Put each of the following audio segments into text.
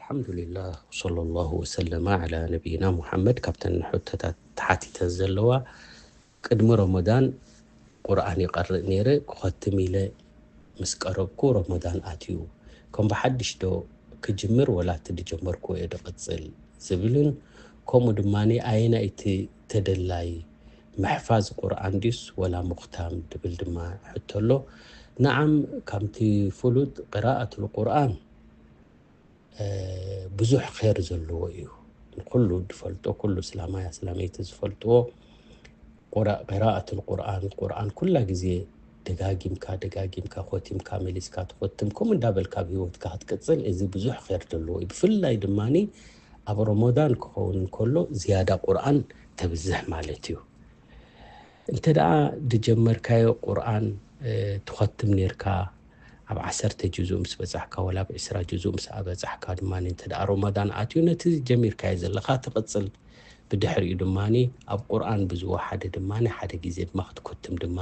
ኣልሓምዱሊላህ ወሰለላሁ ወሰለመ ዓላ ነቢይና ሙሓመድ። ካብተን ሕቶታት ተሓቲተን ዘለዋ፣ ቅድሚ ረመዳን ቁርኣን ይቐርእ ነይረ፣ ክኸትም ኢለ ምስ ቀረብኩ ረመዳን ኣትዩ። ከም ብሓድሽ ዶ ክጅምር ወላ እቲ ዝጀመርኩዎ እየ ዝቕጽል ዝብልን፣ ከምኡ ድማ ኣየናይ እቲ ተደላይ፣ ምሕፋዝ ቁርኣን ድዩስ ወላ ሙኽታም ዝብል ድማ ሕቶ ኣሎ። ነዓም፣ ከምቲ ፍሉጥ ቅራኣቱል ቁርኣን ብዙሕ ኸይር ዘለዎ እዩ። ንኩሉ ዝፈልጦ፣ ኩሉ እስላማይ ኣስላመይቲ ዝፈልጥዎ፣ ቁራ-፣ ቅራኣቱል ቁርኣን፣ ቁርኣን ኩላ ግዜ ደጋጊምካ ደጋጊምካ ኾቲምካ መሊስካ ትኾትም፣ ከምኡ እንዳበልካ ኣብ ህይወትካ ክትቅጽል፣ እዚ ብዙሕ ኸይር ዘለዎ እዩ። ብፍላይ ድማ ኣብ ረመዳን ክኸውን እንከሎ ዝያዳ ቁርኣን ተብዝሕ ማለት እዩ። እንተ ደኣ ዝጀመርካዮ ቁርኣን፣ እ፣ ትኸትም ኔርካ፣ ኣብ ዓሰርተ ጅዙእ ምስ በጻሕካ፣ ወላ ኣብ ዕስራ ጅዙእ ምስ ኣበጻሕካ ድማ፣ እንተ ደኣ ረመዳን ኣትዩ፣ ነቲ ጀሚርካዮ ዘለኻ ትቕጽል። ብድሕሪኡ ድማ ኣብ ቁርኣን ብዝወሓደ ድማ ሓደ ግዜ ድማ ክትኮትም ድማ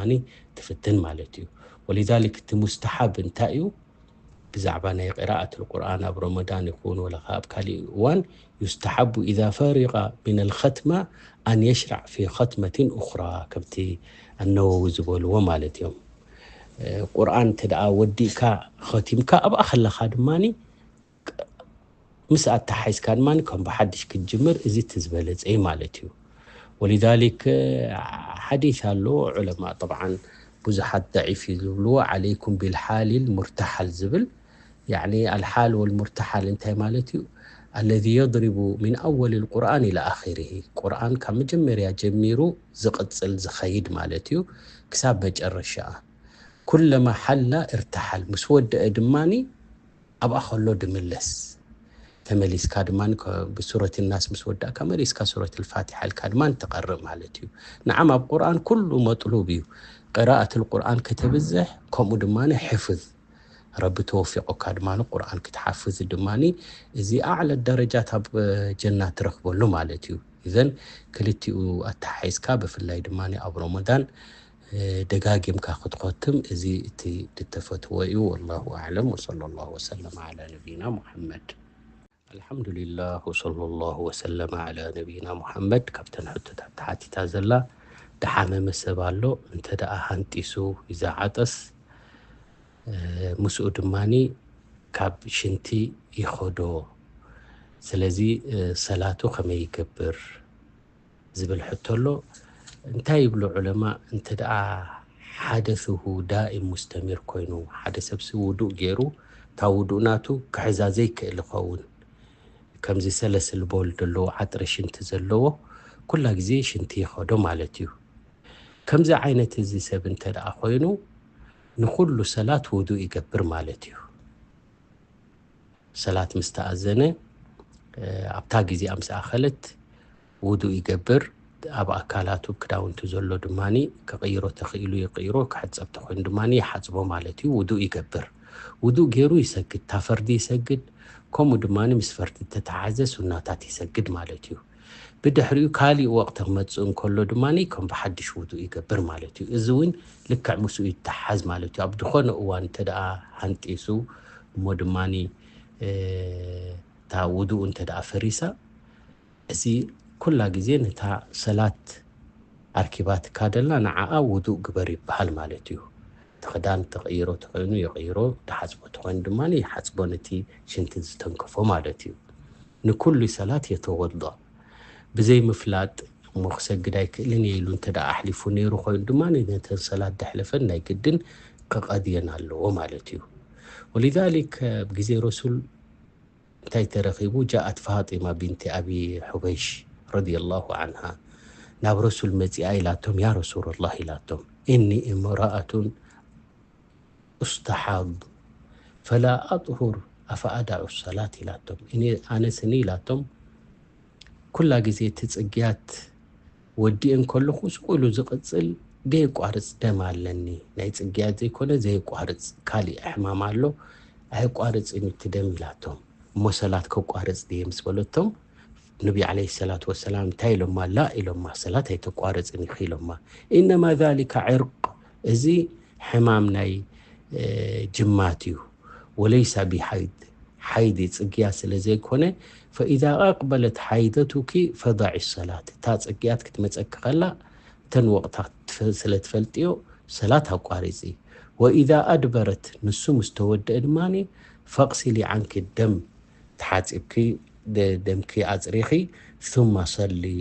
ትፍትን ማለት እዩ። ወሊዛሊክ እቲ ሙስተሓብ እንታይ እዩ? ብዛዕባ ናይ ቅራኣት ቁርኣን ኣብ ረመዳን ይኹን ወላ ኸዓ ኣብ ካሊእ እዋን፣ ዩስተሓቡ ኢዛ ፈሪቐ ሚነል ኸትማ ኣን የሽራዕ ፊ ኸትመቲን ኡኽራ፣ ከምቲ ኣነወዊ ዝበልዎ ማለት እዮም። እ፣ ቁርኣን እንተ ደኣ ወዲእካ ኸቲምካ ኣብኣ ኸለኻ ድማኒ ምስ ኣተሓሒዝካ ድማ ከም ብሓድሽ ክትጅምር፣ እዚ እቲ ዝበለጸ እዩ ማለት እዩ። ወሊዛሊክ፣ ሓዲስ ኣሎ፣ ዑለማ ጠብዓን ብዙሓት ደዒፍ እዩ ዝብልዎ፣ ዓለይኩም ቢልሓሊል ሙርተሓል ዝብል፣ ያዕኒ ኣልሓል ወልሙርተሓል እንታይ ማለት እዩ? ኣለዚ የድሪቡ ሚን ኣወል ልቁርኣን ኢላ ኣኺርሂ፣ ቁርኣን ካብ መጀመርያ ጀሚሩ ዝቕጽል ዝኸይድ ማለት እዩ፣ ክሳብ መጨረሻኣ። ኩለማ ሓላ እርተሓል፣ ምስ ወደአ ድማኒ ኣብኣ ከሎ ድምለስ። ተመሊስካ ድማ ከ-፣ ብሱረት ናስ ምስ ወዳእካ መሊስካ ሱረት ልፋቲሓ ኢልካ ድማ ትቐርእ ማለት እዩ። ንዓም ኣብ ቁርኣን ኩሉ መጥሉብ እዩ። ቅራኣት ቁርኣን ከተብዝሕ፣ ከምኡ ድማ ሕፍዝ፣ ረቢ ተወፊቆካ ድማ ቁርኣን ክትሓፍዝ ድማ እዚ ኣዕለ ደረጃት ኣብ ጀና ትረኽበሉ ማለት እዩ። እዘን ክልቲኡ ኣተሓሒዝካ ብፍላይ ድማ ኣብ ረመዳን ደጋጊምካ ክትኸትም፣ እዚ እቲ ዝተፈትዎ እዩ። ወላሁ ኣዕለም፣ ወሰለላሁ ወሰለም ዓላ ነቢይና ሙሐመድ። ኣልሓምዱሊላህ፣ ወሰለላሁ ወሰለም ዓላ ነቢይና ሙሐመድ። ካብተን ሕቶታት ተሓቲታ ዘላ፣ ደሓመመ ሰብ ኣሎ፣ እንተ ደኣ ሃንጢሱ ይዘዓጠስ፣ እ፣ ምስኡ ድማኒ ካብ ሽንቲ ይኸዶ። ስለዚ፣ እ፣ ሰላቱ ከመይ ይገብር? ዝብል ሕቶ ኣሎ። እንታይ ይብሉ ዑለማ? እንተ ደኣ ሓደስሁ ዳኢም ሙስተሚር ኮይኑ፣ ሓደ ሰብሲ ውዱእ ገይሩ፣ እታ ውዱእ ናቱ ክሕዛ ዘይክእል ይኸውን፣ ከምዚ ሰለስል ቦል ዘለዎ ዓጥሪ ሽንቲ ዘለዎ፣ ኩላ ግዜ ሽንቲ ይኸዶ ማለት እዩ። ከምዚ ዓይነት እዚ ሰብ እንተ ደኣ ኮይኑ፣ ንኹሉ ሰላት ውዱእ ይገብር ማለት እዩ። ሰላት ምስ ተኣዘነ፣ እ፣ ኣብታ ግዜኣ ምስ ኣኸለት ውዱእ ይገብር። ኣብ ኣካላቱ፣ ክዳውንቱ ዘሎ ድማኒ ክቕይሮ ተኽኢሉ ይቕይሮ፣ ክሕጸብ ተኾይኑ ድማኒ ይሓጽቦ ማለት እዩ። ውዱእ ይገብር። ውዱእ ገይሩ ይሰግድ፣ እታ ፈርዲ ይሰግድ፣ ከምኡ ድማኒ ምስ ፈርዲ እተተሓዘ ሱናታት ይሰግድ ማለት እዩ። ብድሕሪኡ ካሊእ ወቕቲ ክመጽእ እንከሎ ድማኒ ከም ብሓድሽ ውዱእ ይገብር ማለት እዩ። እዚ እውን ልክዕ ምስኡ ይተሓዝ ማለት እዩ። ኣብ ዝኾነ እዋን እንተ ደኣ ሃንጢሱ እሞ ድማኒ፣ እ፣ እታ ውዱኡ እንተ ደኣ ፈሪሳ፣ እዚ ኩላ ግዜ ነታ ሰላት ኣርኪባትካ ደላ ንዓኣ ውዱእ ግበር ይበሃል ማለት እዩ። እቲ ክዳን ተቐይሮ ተኾይኑ የቐይሮ፣ ተሓጽቦ ተኾይኑ ድማ ይሓጽቦ ነቲ ሽንቲ ዝተንከፎ ማለት እዩ። ንኩሉ ሰላት የተወዳእ። ብዘይ ምፍላጥ እሞ ክሰግድ ኣይክእልን እየ ኢሉ እንተ ደኣ ኣሕሊፉ ነይሩ ኮይኑ ድማ ነተን ሰላት ደሕለፈን ናይ ግድን ክቐድየን ኣለዎ ማለት እዩ። ወሊዛሊክ ኣብ ግዜ ረሱል እንታይ ተረኺቡ? ጃኣት ፋጢማ ቢንቲ ኣቢ ሑበይሽ ረዲየላሁ ዓንሃ ናብ ረሱል መጺኣ ኢላቶም፣ ያ ረሱለላህ ኢላቶም፣ እኒ እምረኣቱን ኡስተሓድ ፈላ ኣጥሁር ኣፈኣዳዑ ሰላት ኢላቶም። እኔ፣ ኣነስኒ ኢላቶም፣ ኩላ ግዜ እቲ ጽግያት ወዲኤ እንከለኹ ስቕ ኢሉ ዝቕጽል ዘየቋርጽ ደም ኣለኒ። ናይ ጽግያት ዘይኮነ ዘየቋርጽ ካሊእ ሕማም ኣሎ፣ ኣየቋርጽን እዩ እቲ ደም ኢላቶም። እሞ ሰላት ከቋርጽ ድየ ምስ በለቶም፣ ነቢ ዓለይሂ ሰላቱ ወሰላም እንታይ ኢሎማ? ላ ኢሎማ፣ ሰላት ኣይተቋርጽን ኢኺ ኢሎማ። ኢነማ ዛሊካ ዕርቅ፣ እዚ ሕማም ናይ፣ እ፣ ጅማት እዩ። ወለይሳ ቢሓይድ፣ ሓይዲ ጽግያ ስለ ዘይኮነ፣ ፈኢዛ ኣቅበለት ሓይደቱኪ ፈዳዒ ሰላት፣ እታ ጽግያት ክትመጸኪ ከላ እተን ወቕታት ትፈ- ስለ ትፈልጥዮ ሰላት ኣቋሪጺ። ወኢዛ ኣድበረት፣ ንሱ ምስ ተወደአ ድማ ፈቕሲሊ ዓንኪ ደም፣ ተሓጺብኪ ደ- ደምኪ ኣጽሪኺ፣ ثم صلي፣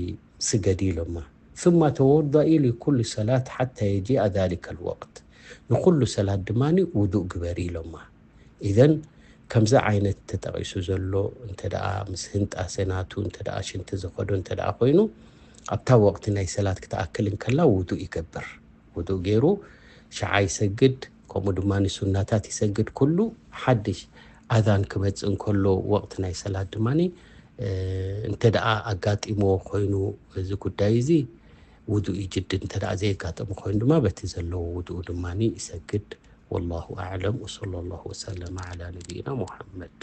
ስገዲ ኢሎማ። ثم توضئي لكل صلاة حتى يجيء ذلك الوقت، ንኩሉ ሰላት ድማ ውዱእ ግበሪ ኢሎማ። ኢዘን ከምዚ ዓይነት ተጠቒሱ ዘሎ እንተ ደኣ ምስ ህንጣሰ ናቱ እንተ ደኣ ሽንቲ ዝኸዶ እንተ ደኣ ኮይኑ፣ ኣብታ ወቕቲ ናይ ሰላት ክትኣክል እንከላ ውዱእ ይገብር። ውዱእ ገይሩ ሽዓ ይሰግድ፣ ከምኡ ድማ ሱናታት ይሰግድ። ኩሉ ሓድሽ ኣዛን ክመጽእ እንከሎ ወቕቲ ናይ ሰላት ድማ እንተ ደኣ ኣጋጢሞ ኮይኑ እዚ ጉዳይ እዚ ውዱእ ይጅድድ፣ እንተ ደኣ ዘየጋጠሞ ኮይኑ ድማ በቲ ዘለዎ ውዱኡ ድማ ይሰግድ። والله أعلم، وصلى الله وسلم على نبينا محمد.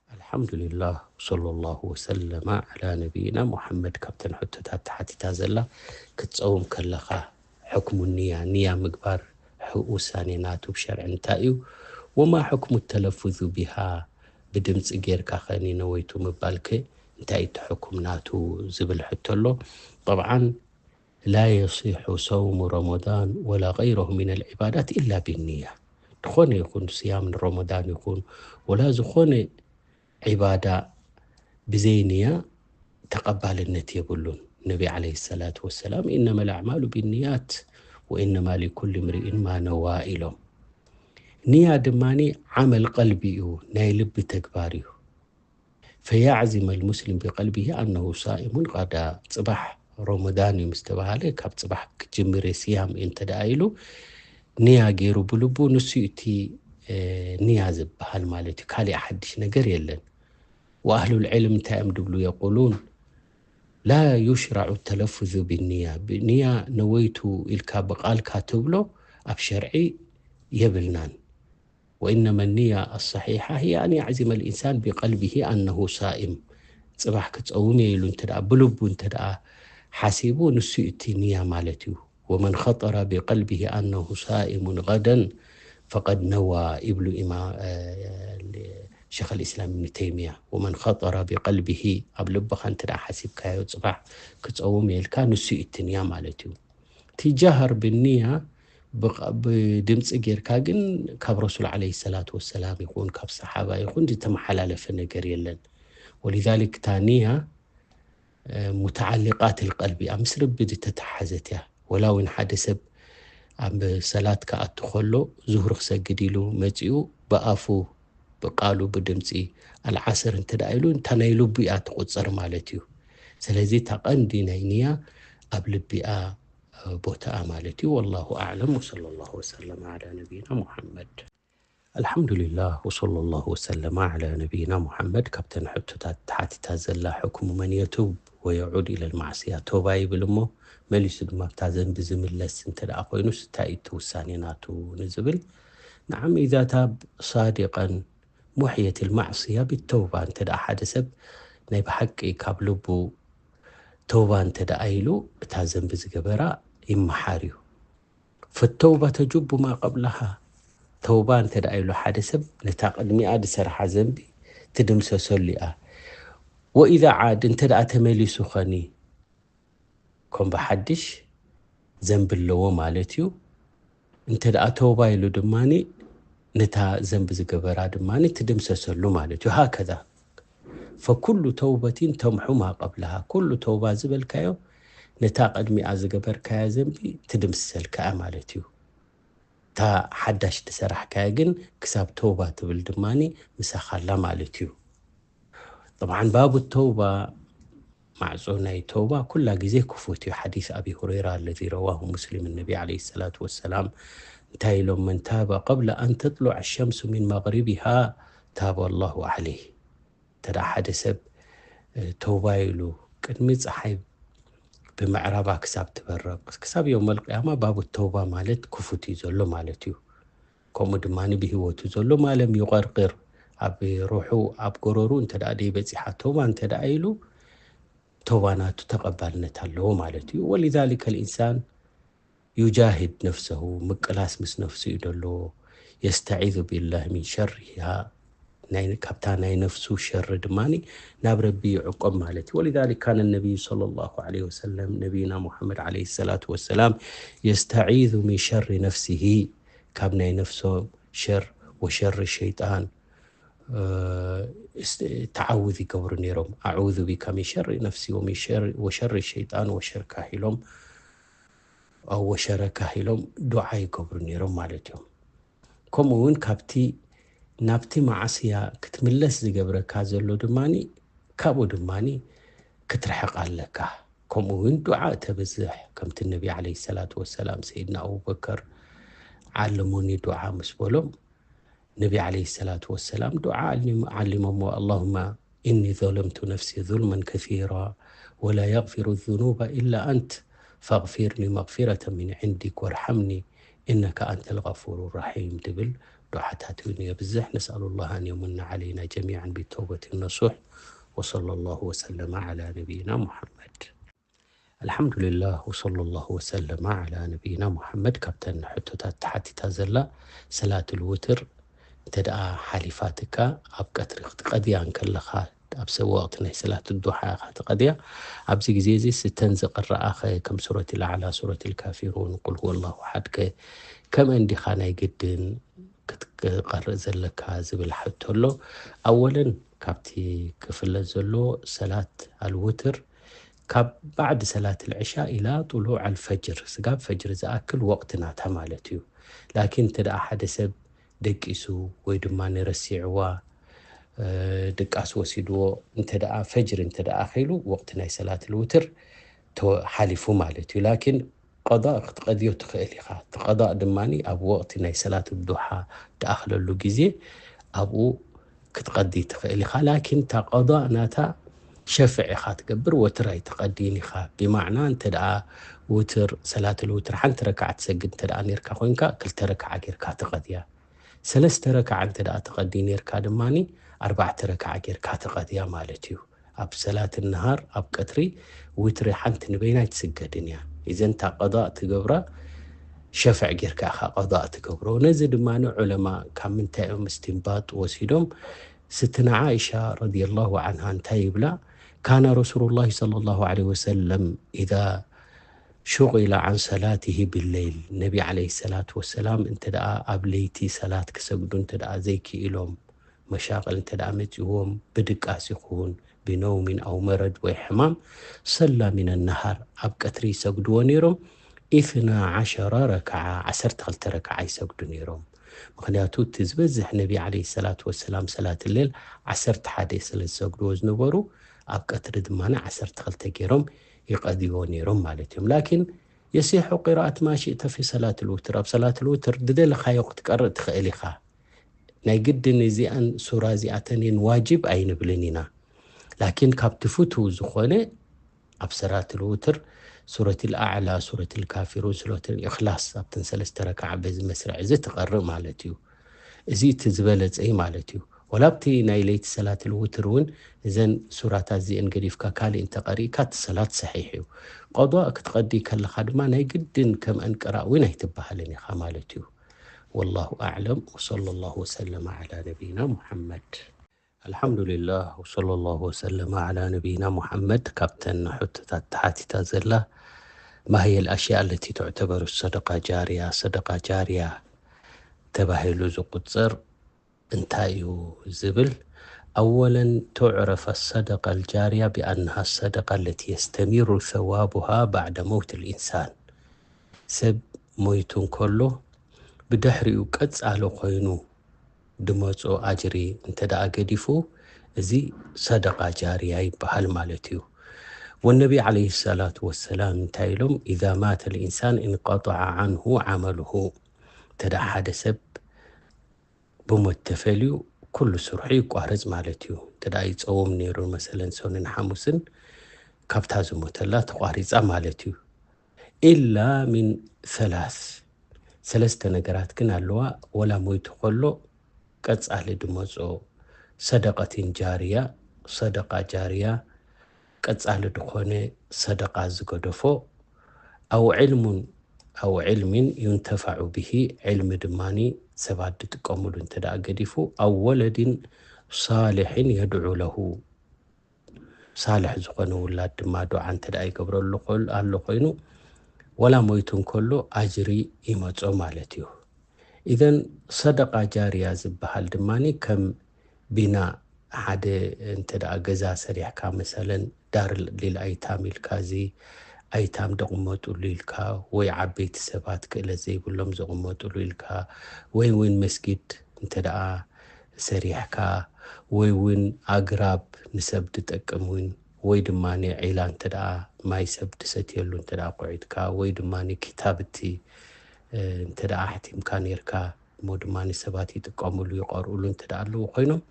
الحمد لله، وصلى الله وسلم على نبينا محمد። ካብተን ሕቶታት ተሓቲታ ዘላ፣ ክትጸውም ከለኻ ሕክሙ ንያ፣ ንያ ምግባር ሕ- ውሳኔ ናቱ ብሸርዒ እንታይ እዩ? وما حكم التلفظ بها؟ ብድምጺ ጌርካ ኸኒ ነወይቱ ምባልከ እንታይ እዩ እቲ ሕኩም ናቱ ዝብል ሕቶ ኣሎ። ጠብዓን لا يصح صوم رمضان ولا غيره من العبادات إلا بالنية። ዝኾነ ይኹን ስያም ረመዳን ይኹን ወላ ዝኾነ ዒባዳ ብዘይ ንያ ተቐባልነት የብሉን። ነቢ ዓለይሂ ሰላቱ ወሰላም إنما الأعمال بالنيات وإنما لكل امرئ ما نوى ኢሎም። ንያ ድማ ዓመል ቀልቢ እዩ፣ ናይ ልቢ ተግባር እዩ። فيعزم المسلم بقلبه أنه صائم غدا። ጽባሕ ረመዳን እዩ ምስ ተባሃለ ካብ ጽባሕ ክጅምር እየ ስያም እንተ ደኣ ኢሉ ንያ ገይሩ ብልቡ ንሱ እዩ እቲ ንያ ዝበሃል ማለት እዩ። ካሊእ ሓድሽ ነገር የለን። وأهل العلم እንታይ እዮም ድብሉ يقولون لا يشرع التلفظ بالنية። ብንያ ነወይቱ ኢልካ ብቓልካ ትብሎ ኣብ ሸርዒ የብልናን። وإنما النية الصحيحة هي أن يعزم الإنسان بقلبه أنه صائم። ጽባሕ ክጸውም እየ ኢሉ እንተ ደኣ ብልቡ እንተ ደኣ ሓሲቡ ንሱ እዩ እቲ ንያ ማለት እዩ። ومن خطر بقلبه أنه صائم غدا فقد نوى ይብሉ ኢማ ሸኽ ልእስላም እብኒ ተይምያ። ومن خطر بقلبه ኣብ ልብኻ እንተ ደኣ ሓሲብካዮ ጽባሕ ክጸውም እየ ኢልካ ንሱ እዩ እቲ ንያ ማለት እዩ። እቲ ጃሃር ብንያ ብቕ- ብድምፂ ጌርካ ግን ካብ ረሱል ዓለይሂ ሰላቱ ወሰላም ይኹን ካብ ሰሓባ ይኹን ዝተመሓላለፈ ነገር የለን። ወሊዛሊክ እታ ንያ ሙተዓሊቃት ልቀልቢ እያ፣ ምስ ልቢ ዝተተሓዘት እያ። ወላ እውን ሓደ ሰብ ኣብ ሰላት ክኣቱ ከሎ ዙህር ክሰግድ ኢሉ መፂኡ ብኣፉ ብቃሉ ብድምፂ ኣልዓስር እንተ ደኣ ኢሉ እታ ናይ ልቡ እያ ትቁፀር ማለት እዩ። ስለዚ እታ ቀንዲ ናይ ንያ ኣብ ልቢ እያ ቦታኣ ማለት እዩ። ወላሁ ኣዕለም ወሰለ ላሁ ወሰለም ዓላ ነቢይና ሙሐመድ። ኣልሓምዱሊላህ ወሰለ ላሁ ወሰለማ ዓላ ነቢይና ሙሐመድ። ካብተን ሕቶታት ተሓቲታ ዘላ ሕክሙ መን የቱብ ወየዑድ ኢለል ማዕስያ፣ ቶባ ይብል እሞ መሊሱ ድማ ኣብታ ዘንቢ ዝምለስ እንተ ደኣ ኮይኑስ እንታይ እዩ እቲ ውሳኔ ናቱ ንዝብል፣ ነዓም ኢዛ ታብ ሳዲቀን ሙሕየት ልማዕስያ ቢተውባ፣ እንተ ደኣ ሓደ ሰብ ናይ ብሓቂ ካብ ልቡ ተውባ እንተ ደኣ ኢሉ እታ ዘንቢ ዝገበራ ይመሓር እዩ። ፈተውባ ተጁቡ ማ ቀብላሃ፣ ተውባ እንተ ደኣ ኢሉ ሓደ ሰብ ነታ ቅድሚኣ ዝሰርሓ ዘንቢ ትድምሰሰሉ እያ። ወኢዛ ዓድ እንተ ደኣ ተመሊሱ ኸኒ ከም ብሓድሽ ዘንቢ ኣለዎ ማለት እዩ። እንተ ደኣ ተውባ ኢሉ ድማ ነታ ዘንቢ ዝገበራ ድማ ትድምሰሰሉ ማለት እዩ። ሃከዛ ፈኩሉ ተውበቲን ተምሑ ማ ቀብላሃ፣ ኩሉ ተውባ ዝበልካዮ ነታ ቅድሚኣ ዝገበርካያ ዘንቢ ትድምስሰልካ እያ ማለት እዩ። እታ ሓዳሽ ዝሰራሕካያ ግን ክሳብ ተውባ ትብል ድማ ምሳኻ ኣላ ማለት እዩ። ጠብዓን ባቡ ተውባ፣ ማዕጾ ናይ ተውባ ኩላ ግዜ ክፉት እዩ። ሓዲስ ኣቢ ሁረይራ ኣለዚ ረዋሁ ሙስሊም፣ ነቢ ዓለይሂ ሰላቱ ወሰላም እንታይ ኢሎም? መን ታበ ቀብለ ኣን ተጥሉዕ ሸምሱ ሚን መግሪቢሃ ታበ ላሁ ዓለይህ። እንተ ደኣ ሓደ ሰብ ተውባ ኢሉ ቅድሚ ጸሓይ ብምዕራባ ክሳብ ትበርቕ ክሳብ የውመል ቅያማ ባቡ ተውባ ማለት ክፉት እዩ ዘሎ ማለት እዩ። ከምኡ ድማ ብህይወቱ ዘሎ ማለም ዩቐርቅር ኣብ ሩሑ ኣብ ጎረሩ እንተ ደኣ ደይበጺሓ ተውባ እንተ ደኣ ኢሉ ተውባ ናቱ ተቐባልነት ኣለዎ ማለት እዩ። ወሊዛሊከ ልኢንሳን ዩጃሂድ ነፍሰሁ፣ ምቅላስ ምስ ነፍሱ እዩ ደሎ። የስተዒዙ ቢላህ ሚን ሸሪሃ፣ ናይ፣ ካብታ ናይ ነፍሱ ሸር ድማ ናብ ረቢ ይዕቆብ ማለት እዩ። ولذلك كان النبي صلى الله عليه وسلم፣ ነቢይና ሙሐመድ ዓለይሂ ሰላቱ ወሰላም፣ يستعيذ من شر نفسه، ካብ ናይ ነፍሶም ሸር፣ وشر الشيطان፣ እ፣ እስ-፣ ተዓውዝ ይገብሩ ነይሮም። أعوذ بك من شر نفسي ومن شر، وشر الشيطان وشركه ኢሎም፣ أو وشركه ኢሎም ዱዓ ይገብሩ ነይሮም ማለት እዮም። ከምኡ እውን ካብቲ፣ ናብቲ መዓስያ ክትምለስ ዝገብረካ ዘሎ ድማ ካብኡ ድማ ክትርሕቕ ኣለካ። ከምኡ እውን ዱዓ ተብዝሕ፣ ከምቲ ነቢ ዓለይሂ ሰላቱ ወሰላም ሰይድና ኣቡበከር ዓልሙኒ ዱዓ ምስ በሎም፣ ነቢ ዓለይሂ ሰላቱ ወሰላም ዱዓ ዓሊም-፣ ዓሊሞሞ፣ اللهم إني ظلمت نفسي ظلما كثيرا ولا يغفر الذنوب إلا أنت فاغفر لي مغفرة من عندك وارحمني إنك أنت الغفور الرحيم ትብል ዱዓታት እውን የብዝሕ። نسأل الله أن يمن علينا جميعا بالتوبة النصوح. وصلى الله وسلم على نبينا محمد. الحمد لله وصلى الله وسلم على نبينا محمد። ካብተን ሕቶታት ተሓቲታ ዘላ ሰላት ልውትር እንተ ደኣ ሓሊፋትካ ኣብ ቀትሪ ክትቀድያ እንከለኻ ኣብ ሰ-፣ ወቕቲ ናይ ሰላት ዱሓ ኢኻ ትቐድያ። ኣብዚ ግዜ እዚ ስተን ዝቕረኣኸ ከም ሱረት ልኣዕላ፣ ሱረት ልካፊሩን፣ ቁል ሁወ ላሁ ኣሓድ ከ ከምአን ዲኻ ናይ ግድን ክትቀርእ ዘለካ ዝብል ሕቶ ኣሎ። ኣወለን ካብቲ ክፍለጥ ዘለዎ ሰላት ኣልውትር ካብ ባዕድ ሰላት ልዕሻ ኢላ ጥሉዕ ኣልፈጅር፣ ስጋብ ፈጅር ዝኣክል ወቕቲ ናታ ማለት እዩ። ላኪን እንተ ደኣ ሓደ ሰብ ደቂሱ ወይ ድማ ንረሲዕዋ፣ እ፣ ድቃስ ወሲድዎ እንተ ደኣ ፈጅር እንተ ደኣ ኣኺሉ ወቕቲ ናይ ሰላት ልውትር ተወ-፣ ሓሊፉ ማለት እዩ። ላኪን ቀዳእ ክትቀድዮ ትኽእል ኢኻ። እቲ ቀዳእ ድማ ኣብ ወቕቲ ናይ ሰላት ዱሓ ትኣኽለሉ ግዜ ኣብኡ ክትቀዲ ትኽእል ኢኻ። ላኪን እታ ቀዳእ ናታ ሸፍዕ ኢኻ ትገብር፣ ወትር ኣይትቀድይን ኢኻ። ብማዕና እንተ ደኣ ውትር፣ ሰላት ልውትር ሓንቲ ረክዓ ትሰግድ እንተ ደኣ ኔርካ ኮይንካ፣ ክልተ ረክዓ ጌርካ ትቀድያ። ሰለስተ ረክዓ እንተ ደኣ ትቀዲ ኔርካ ድማ ኣርባዕተ ረክዓ ጌርካ ትቀድያ ማለት እዩ። ኣብ ሰላት ነሃር፣ ኣብ ቀትሪ ውትሪ ሓንቲ ንበይና ኣይትስገድን እያ። ኢዘን እታ ቀዳእ ትገብራ ሸፍዕ ጌርካ ኢኻ ቀዳእ ትገብሮ። ነዚ ድማ ዑለማ ካብ ምንታይ እዮም እስትንባጥ ወሲዶም? ስትነ ዓኢሻ ረዲየላሁ ዓንሃ እንታይ ይብላ? ካነ ረሱሉላሂ ሰለላሁ ዓለይሂ ወሰለም ኢዛ ሹቂለ ዓን ሰላቲሂ ቢለይል፣ ነቢ ዓለይሂ ሰላቱ ወሰላም እንተ ደኣ ኣብ ለይቲ ሰላት ክሰግዱ እንተ ደኣ ዘይክኢሎም፣ መሻቕል እንተ ደኣ መጺእዎም፣ ብድቃስ ይኹን ብነውሚን ኣው መረድ ወይ ሕማም፣ ሰላ ሚነ ነሃር፣ ኣብ ቀትሪ ይሰግድዎ ነይሮም። ኢስና ዓሸረ ረክዓ፣ ዓሰርተ ክልተ ረክዓ ይሰግዱ ነይሮም። ምኽንያቱ እቲ ዝበዝሕ ነቢ ዓለይሂ ሰላቱ ወሰላም ሰላት ሌል ዓሰርተ ሓደ ስለ ዝሰግድዎ ዝነበሩ፣ ኣብ ቀትሪ ድማ ዓሰርተ ክልተ ገይሮም ይቀድይዎ ነይሮም ማለት እዮም። ላኪን የሲሑ ቂራኣት ማ ሽእተ ፊ ሰላት ልውትር፣ ኣብ ሰላት ልውትር ዝደለኻዮ ክትቀርእ ትኽእል ኢኻ። ናይ ግድን እዚኣን ሱራ እዚኣተን እየን ዋጅብ ኣይንብልን ኢና። ላኪን ካብቲ ፍቱው ዝኾነ ኣብ ሰላት ልውትር ሱረት ልኣዕላ፣ ሱረት ልካፊሩን፣ ሱረት ልእኽላስ ኣብተን ሰለስተ ረክዓ በዚ መስርዕ እዚ ትቐርእ ማለት እዩ። እዚ እቲ ዝበለጸ እዩ ማለት እዩ። ወላ ኣብቲ ናይ ለይቲ ሰላት ልውትር እውን እዘን ሱራታት እዚአን ገዲፍካ ካልእ እንተቐሪእካ እቲ ሰላት ሰሒሕ እዩ። ቀዷእ ክትቐዲ ከለኻ ድማ ናይ ግድን ከምአን ቅራእ እውን ኣይትበሃልን ኢኻ ማለት እዩ። ወላሁ ኣዕለም ወሰለላሁ ወሰለመ ዓላ ነቢይና ሙሐመድ። ኣልሓምዱሊላህ ወሰለላሁ ወሰለመ ዓላ ነቢይና ሙሐመድ። ካብተን ሕቶታት ተሓቲታ ዘላ ማህየል ኣሽያ ኣለቲ ትዕተበሩ ሰደቃ ጃርያ፣ ሰደቃ ጃርያ ተባሂሉ ዝቁጸር እንታይ እዩ ዝብል፣ ኣወለን ቱዕረፍ ኣሰደቃ ኣልጃርያ ቢኣነሃ ኣሰደቃ ኣለቲ የስተሚሩ ሰዋቡሃ ባዕደ መውት ልኢንሳን። ሰብ ሞይቱ እንከሎ ብድሕሪኡ ቀጻሊ ኮይኑ ድመጾ ኣጅሪ እንተ ደኣ ገዲፉ፣ እዚ ሰደቃ ጃርያ ይበሃል ማለት እዩ። ወነቢ ዓለይሂ ሰላቱ ወሰላም እንታይ ኢሎም? "ኢዛ ማተ ልኢንሳን እንቀጠዐ ዓንሁ ዓመልሁ።" እንተ ደኣ ሓደ ሰብ ብሞት ተፈልዩ፣ ኩሉ ስርሑ ይቋረጽ ማለት እዩ። እንተ ደኣ ይጸውም ነይሩ፣ መሰለን ሰኑን ሓሙስን፣ ካብታ ዝሞተላ ተቋሪጻ ማለት እዩ። ኢላ ሚን ሰላስ፣ ሰለስተ ነገራት ግን ኣለዋ። ወላ ሞይቱ ከሎ ቀጻሊ ድመጾ ሰደቀቲን ጃርያ፣ ሰደቃ ጃርያ፣ ቀጻሊ ድኾነ ሰደቃ ዝገደፎ፣ ኣው ዕልሙን፣ ኣው ዕልሚን ዩንተፋዑ ብሂ፣ ዕልሚ ድማኒ ሰባት ድጥቀሙሉ እንተ ደኣ ገዲፉ፣ ኣው ወለዲን ሳልሕን የድዑ ለሁ፣ ሳልሕ ዝኾነ ውላድ ድማ ዱዓ እንተ ደኣ ይገብረሉ ኮል-፣ ኣሎ ኮይኑ፣ ወላ ሞይቱ እንከሎ ኣጅሪ ይመጾ ማለት እዩ። ኢዘን ሰደቃ ጃርያ ዝበሃል ድማ ከም ቢና ሓደ እንተ ደኣ ገዛ ሰሪሕካ፣ መሰለን ዳር ሊል ኣይታም ኢልካ፣ እዚ ኣይታም ደቕመጡሉ ኢልካ፣ ወይ ዓበይቲ ሰባት ክእለት ዘይብሎም ዝቕመጡሉ ኢልካ፣ ወይ እውን መስጊድ እንተ ደኣ ሰሪሕካ፣ ወይ እውን ኣግራብ ንሰብ ዝጠቅም እውን፣ ወይ ድማ ዒላ እንተ ደኣ ማይ ሰብ ዝሰትየሉ እንተ ደኣ ኩዒትካ፣ ወይ ድማ ክታብቲ፣ እ፣ እንተ ደኣ ኣሕቲምካ ኔርካ፣ እሞ ድማ ሰባት ይጥቀምሉ፣ ይቐርኡሉ እንተ ደኣ ኣለዉ ኮይኖም፣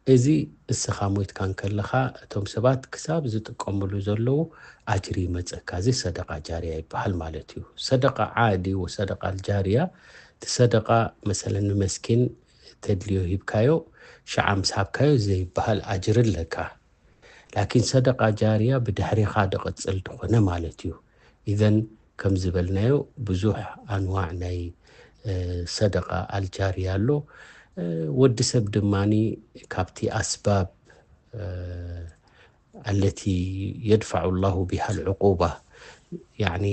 እዚ እስኻ ሞይትካ እንከለኻ እቶም ሰባት ክሳብ ዝጥቀምሉ ዘለዉ ኣጅሪ ይመጸካ። እዚ ሰደቃ ጃርያ ይበሃል ማለት እዩ። ሰደቃ ዓዲ ወሰደቃ ጃርያ፣ እቲ ሰደቃ መሰለን ንመስኪን ተድልዮ ሂብካዮ፣ ሽዓ ምስ ሃብካዮ ዘይበሃል ኣጅሪ ኣለካ። ላኪን ሰደቃ ጃርያ ብድሕሪኻ ዝቕጽል ዝኾነ ማለት እዩ። ኢዘን ከም ዝበልናዮ ብዙሕ ኣንዋዕ ናይ፣ እ፣ ሰደቃ ኣልጃርያ ኣሎ። እ፣ ወዲ ሰብ ድማኒ ካብቲ ኣስባብ፣ እ፣ ኣለቲ የድፋዑ ላሁ ቢሃ ልዕቁባ፣ ያዕኒ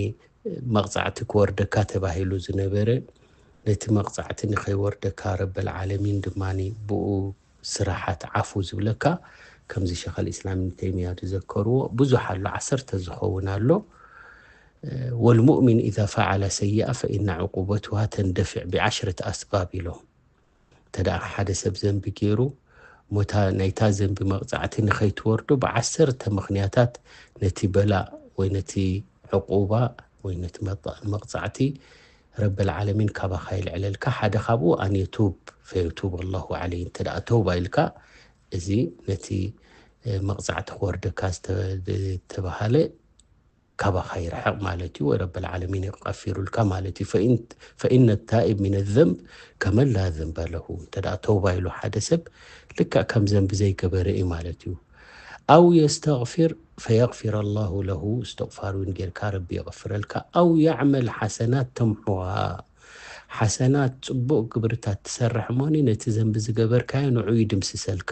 መቕጻዕቲ ክወርደካ ተባሂሉ ዝነበረ፣ ነቲ መቕጻዕቲ ንኸይወርደካ ረበል ዓለሚን ድማኒ ብኡ ስራሓት ዓፉ ዝብለካ፣ ከምዚ ሸኽ ኣልእስላም ኢብን ተይሚያ ዝዘከርዎ ብዙሕ ኣሎ፣ ዓሰርተ ዝኸውን ኣሎ። ወልሙእሚን ኢዛ ፈዓለ ሰይኣ ፈኢነ ዕቁበትሃ ተንደፊዕ ብዓሽረት ኣስባብ ኢሎም። እንተ ደኣ ሓደ ሰብ ዘንቢ ገይሩ፣ ሞታ ናይታ ዘንቢ መቕጻዕቲ ንኸይትወርዶ ብዓሰርተ ምኽንያታት ነቲ በላእ ወይ ነቲ ዕቁባ ወይ ነቲ መጣ-፣ መቕጻዕቲ ረበል ዓለሚን ካባኻ ይልዕለልካ። ሓደ ካብኡ ኣን የቱብ ፈየቱብ ኣላሁ ዓለይህ፣ እንተ ደኣ ተውባ ኢልካ፣ እዚ ነቲ፣ እ፣ መቕጻዕቲ ክወርደካ ዝተ-፣ ዝተባሃለ ካባኻ ይርሕቕ ማለት እዩ፣ ወይ ረበል ዓለሚን ይቐፊሩልካ ማለት እዩ። ፈኢን-፣ ፈኢነ ታኢብ ሚነ ዘንብ ከመን ላ ዘንበ ለሁ። እንተ ደኣ ተውባ ኢሉ ሓደ ሰብ ልክዕ ከም ዘንቢ ዘይገበረ እዩ ማለት እዩ። ኣው የስተግፊር ፈየግፊረ ላሁ ለሁ፣ እስትቕፋር እውን ጌርካ ረቢ የቕፍረልካ። ኣው የዕመል ሓሰናት ተምሑሃ፣ ሓሰናት ጽቡቕ ግብርታት ትሰርሕ እሞኒ ነቲ ዘንቢ ዝገበርካዮ ንዑ ይድምስሰልካ።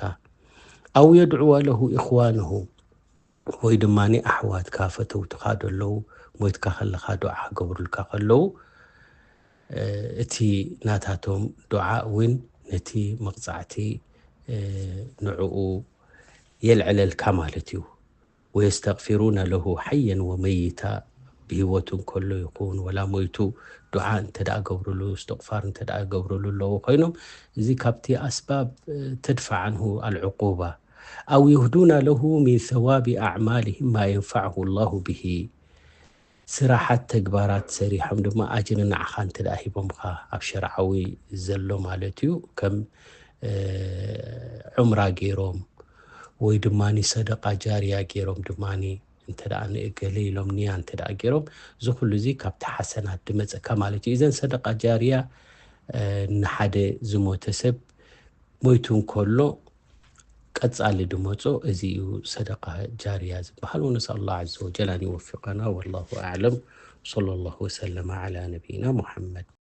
ኣው የድዕወ ለሁ ኢኽዋንሁ፣ ወይ ድማ ኣሕዋትካ ፈተውትኻ ደለዉ ሞይትካ ከለኻ ዱዓ ክገብሩልካ ከለዉ፣ እ፣ እቲ ናታቶም ዱዓ እውን ነቲ መቕጻዕቲ፣ እ፣ ንዕኡ የልዕለልካ ማለት እዩ። ወየስተግፊሩነ ለሁ ሓየን ወመይታ፣ ብህይወቱ እንከሎ ይኹን ወላ ሞይቱ ዱዓ እንተ ደኣ ገብሩሉ፣ እስትቕፋር እንተ ደኣ ገብሩሉ ኣለዉ ኮይኖም፣ እዚ ካብቲ ኣስባብ፣ እ፣ ተድፋዕ ዓንሁ ኣልዕቁባ። ኣው የህዱና ለሁ ሚን ሰዋቢ ኣዕማሊሂም ማ የንፈዕሁ ላሁ ብሂ። ስራሓት ተግባራት ሰሪሖም ድማ ኣጅሪ ንዓኻ እንተ ደኣ ሂቦምኻ፣ ኣብ ሸርዓዊ ዘሎ ማለት እዩ። ከም፣ እ፣ ዑምራ ገይሮም ወይ ድማ ሰደቃ ጃርያ ገይሮም ድማ እንተ ደኣ ንእገለ ኢሎም ንያ እንተ ደኣ ገይሮም፣ እዚ ኩሉ እዚ ካብቲ ሓሰናት ዝመጸካ ማለት እዩ። እዘን ሰደቃ ጃርያ፣ እ፣ ንሓደ ዝሞተ ሰብ ሞይቱ እንከሎ ቀጻሊ ድመጾ፣ እዚ እዩ ሰደቃ ጃርያ ዝበሃል። ወነስኣል ላህ ዐዘ ወጀል ኣን ይወፊቀና። ወላሁ ኣዕለም። ወሰለ ላሁ ወሰለመ ዐላ ነቢይና ሙሐመድ።